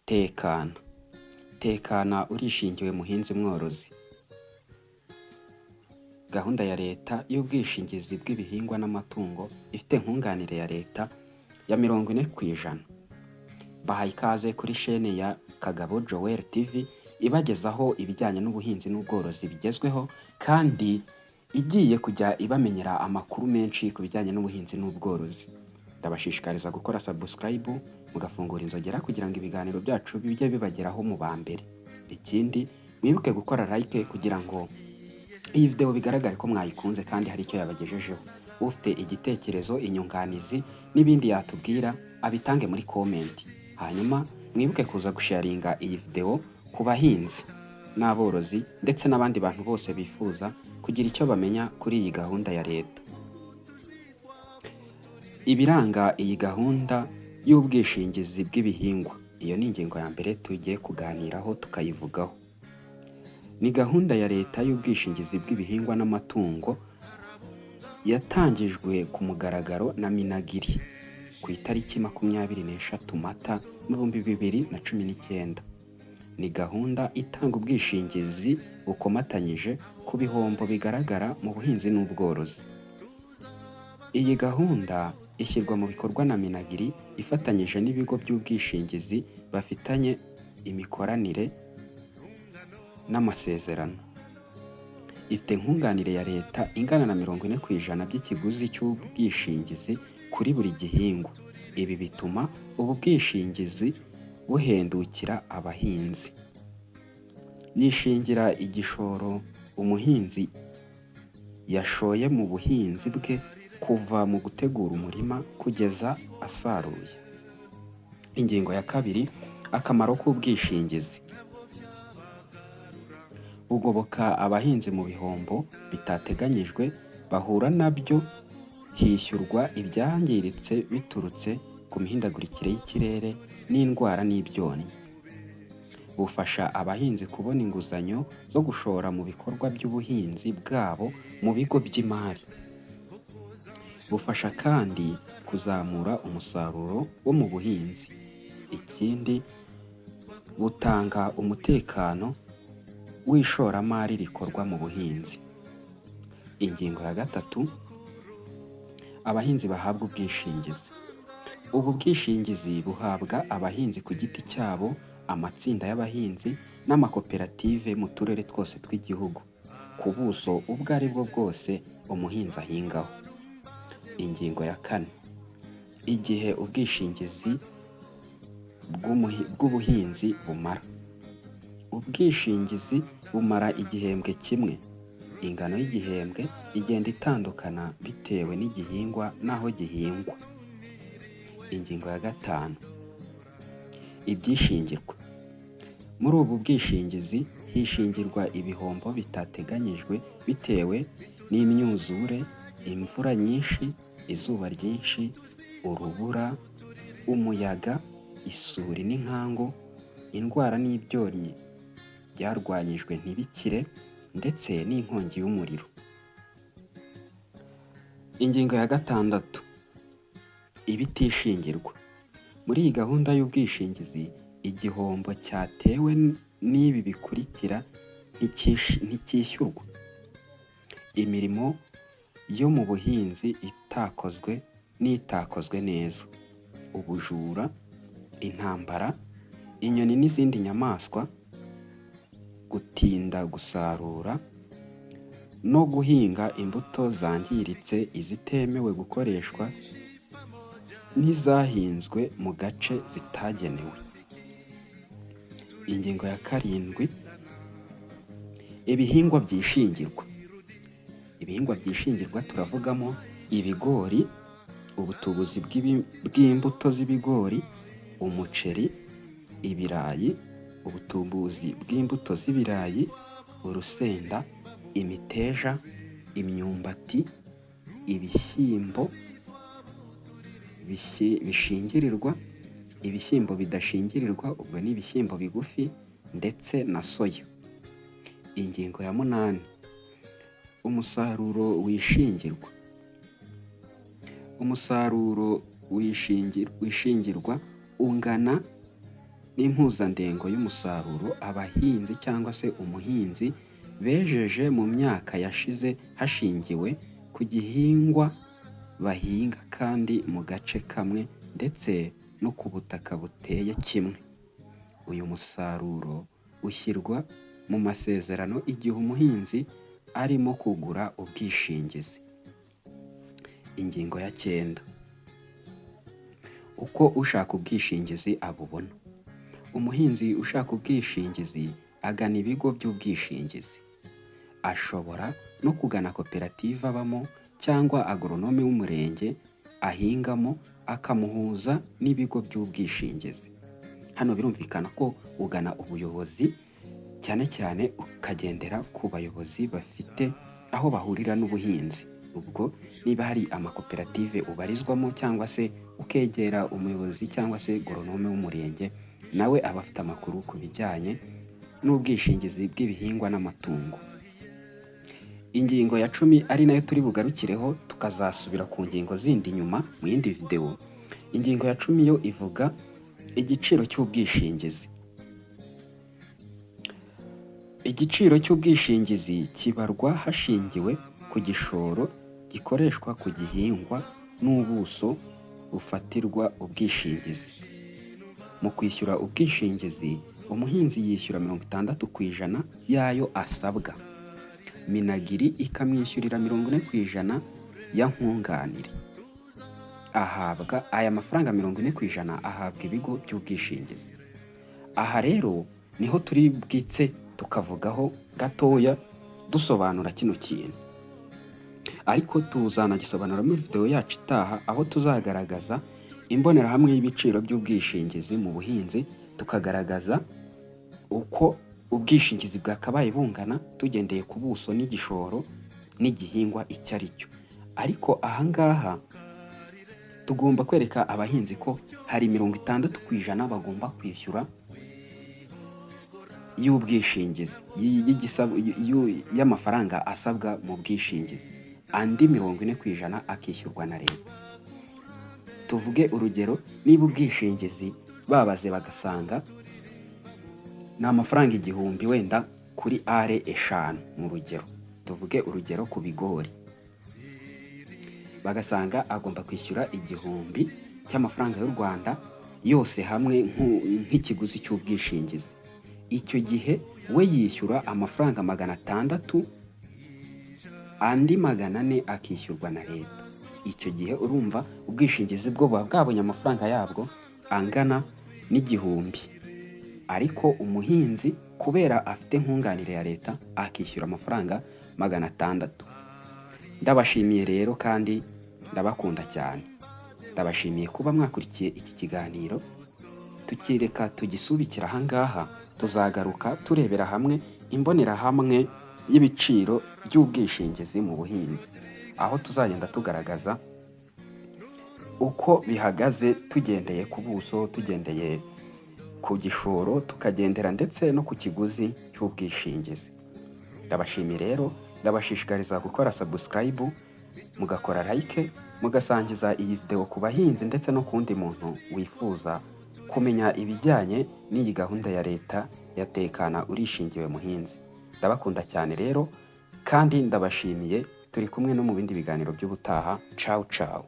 Tekana, tekana urishingiwe muhinzi mworozi. Gahunda ya leta y'ubwishingizi bw'ibihingwa n'amatungo ifite nkunganire ya leta ya 40%. Bahaye ikaze kuri shene ya Kagabo Joel TV ibagezaho ibijyanye n'ubuhinzi n'ubworozi bigezweho, kandi igiye kujya ibamenyera amakuru menshi ku bijyanye n'ubuhinzi n'ubworozi. Ndabashishikariza gukora subscribe, mugafungura inzogera kugira ngo ibiganiro byacu bijye bibageraho mu ba mbere. Ikindi, mwibuke gukora like kugira ngo iyi video bigaragare ko mwayikunze kandi hari icyo yabagejejeho. Ufite igitekerezo, inyunganizi n'ibindi yatubwira, abitange muri comment. Hanyuma mwibuke kuza gusharinga iyi video ku bahinzi n'aborozi ndetse n'abandi bantu bose bifuza kugira icyo bamenya kuri iyi gahunda ya leta. Ibiranga iyi gahunda y'ubwishingizi bw'ibihingwa, iyo ni ingingo ya mbere tugiye kuganiraho tukayivugaho. Ni gahunda ya leta y'ubwishingizi bw'ibihingwa n'amatungo yatangijwe ku mugaragaro na Minagri ku itariki 23 Mata 2019. Ni gahunda itanga ubwishingizi bukomatanyije ku bihombo bigaragara mu buhinzi n'ubworozi. Iyi gahunda ishyirwa mu bikorwa na Minagri ifatanyije n'ibigo by'ubwishingizi bafitanye imikoranire n'amasezerano. Ifite nkunganire ya leta ingana na 40% by'ikiguzi cy'ubwishingizi kuri buri gihingwa. Ibi bituma ubu bwishingizi buhendukira abahinzi. Yishingira igishoro umuhinzi yashoye mu buhinzi bwe kuva mu gutegura umurima kugeza asaruye. Ingingo ya kabiri, akamaro k'ubwishingizi. Bugoboka abahinzi mu bihombo bitateganyijwe bahura nabyo, hishyurwa ibyangiritse biturutse ku mihindagurikire y'ikirere n'indwara n'ibyonnyi. Bufasha abahinzi kubona inguzanyo zo gushora mu bikorwa by'ubuhinzi bwabo mu bigo by'imari. Bufasha kandi kuzamura umusaruro wo mu buhinzi. Ikindi, butanga umutekano w'ishoramari rikorwa mu buhinzi. Ingingo ya gatatu, abahinzi bahabwa ubwishingizi. Ubu bwishingizi buhabwa abahinzi ku giti cyabo, amatsinda y'abahinzi n'amakoperative mu turere twose tw'igihugu, ku buso ubwo ari bwo bwose umuhinzi ahingaho. Ingingo ya kane, igihe ubwishingizi bw'ubuhinzi bumara. Ubwishingizi bumara igihembwe kimwe. Ingano y'igihembwe igenda itandukana bitewe n'igihingwa n'aho gihingwa. Ingingo ya gatanu, ibyishingirwa. Muri ubu bwishingizi hishingirwa ibihombo bitateganyijwe bitewe n'imyuzure, imvura nyinshi, izuba ryinshi, urubura, umuyaga, isuri n'inkangu, indwara n'ibyonnyi byarwanyijwe ntibikire, ndetse n'inkongi y'umuriro. Ingingo ya gatandatu, ibitishingirwa. Muri iyi gahunda y'ubwishingizi, igihombo cyatewe n'ibi bikurikira nticyishyurwa: imirimo yo mu buhinzi itakozwe n'itakozwe neza, ubujura, intambara, inyoni n'izindi nyamaswa, gutinda gusarura no guhinga imbuto zangiritse, izitemewe gukoreshwa n'izahinzwe mu gace zitagenewe. Ingingo ya karindwi, ibihingwa byishingirwa. Ibihingwa byishingirwa turavugamo ibigori, ubutubuzi bw'imbuto z'ibigori, umuceri, ibirayi, ubutubuzi bw'imbuto z'ibirayi, urusenda, imiteja, imyumbati, ibishyimbo bishingirirwa, ibishyimbo bidashingirirwa, ubwo ni ibishyimbo bigufi, ndetse na soya. Ingingo ya munani, umusaruro wishingirwa. Umusaruro wishingirwa ungana n'impuzandengo y'umusaruro abahinzi cyangwa se umuhinzi bejeje mu myaka yashize hashingiwe ku gihingwa bahinga kandi mu gace kamwe ndetse no ku butaka buteye kimwe. Uyu musaruro ushyirwa mu masezerano igihe umuhinzi arimo kugura ubwishingizi. Ingingo ya 9, uko ushaka ubwishingizi abubona. Umuhinzi ushaka ubwishingizi agana ibigo by'ubwishingizi. Ashobora no kugana koperative abamo cyangwa agoronome w'umurenge ahingamo akamuhuza n'ibigo by'ubwishingizi. Hano birumvikana ko ugana ubuyobozi cyane cyane ukagendera ku bayobozi bafite aho bahurira n'ubuhinzi. Ubwo niba hari amakoperative ubarizwamo cyangwa se ukegera umuyobozi cyangwa se goronome w'umurenge, nawe aba afite amakuru ku bijyanye n'ubwishingizi bw'ibihingwa n'amatungo. Ingingo ya 10 ari nayo turi bugarukireho, tukazasubira ku ngingo zindi nyuma mu yindi videwo. Ingingo ya 10 yo ivuga igiciro cy'ubwishingizi. Igiciro cy'ubwishingizi kibarwa hashingiwe ku gishoro gikoreshwa ku gihingwa n'ubuso bufatirwa ubwishingizi. Mu kwishyura ubwishingizi, umuhinzi yishyura 60% y'ayo asabwa. Minagiri ikamwishyurira 40% ya nkunganire. Ahabwa aya mafaranga 40% ahabwa ibigo by'ubwishingizi. Aha rero niho turi bwitse tukavugaho gatoya dusobanura kino kintu, ariko tuzanagisobanura muri video yacu itaha, aho tuzagaragaza imbonerahamwe y'ibiciro by'ubwishingizi mu buhinzi, tukagaragaza uko ubwishingizi bwakabaye bungana tugendeye ku buso n'igishoro n'igihingwa icyo ari cyo. Ariko ahangaha tugomba kwereka abahinzi ko hari 60% bagomba kwishyura y'ubwishingizi y'amafaranga asabwa mu bwishingizi, andi 40% akishyurwa na leta. Tuvuge urugero, niba ubwishingizi babaze bagasanga ni amafaranga 1000 wenda kuri are 5 mu rugero, tuvuge urugero ku bigori, bagasanga agomba kwishyura 1000 cy'amafaranga y'u Rwanda yose hamwe nk'ikiguzi cy'ubwishingizi. Icyo gihe we yishyura amafaranga 600, andi 400 akishyurwa na leta. Icyo gihe urumva ubwishingizi bwo buba bwabonye amafaranga yabwo angana n'igihumbi, ariko umuhinzi kubera afite nkunganire ya leta akishyura amafaranga 600. Ndabashimiye rero kandi ndabakunda cyane. Ndabashimiye kuba mwakurikiye iki kiganiro. Tukireka tugisubikira ahangaha, tuzagaruka turebera hamwe imbonerahamwe y'ibiciro by'ubwishingizi mu buhinzi, aho tuzagenda tugaragaza uko bihagaze tugendeye ku buso, tugendeye ku gishoro, tukagendera ndetse no ku kiguzi cy'ubwishingizi. Ndabashimiye rero, ndabashishikariza gukora subscribe, mugakora like, mugasangiza iyi video ku bahinzi ndetse no ku wundi muntu wifuza kumenya ibijyanye n'iyi gahunda ya leta ya Tekana Urishingiwe Muhinzi. Ndabakunda cyane rero kandi ndabashimiye, turi kumwe no mu bindi biganiro by'ubutaha. Ciao ciao.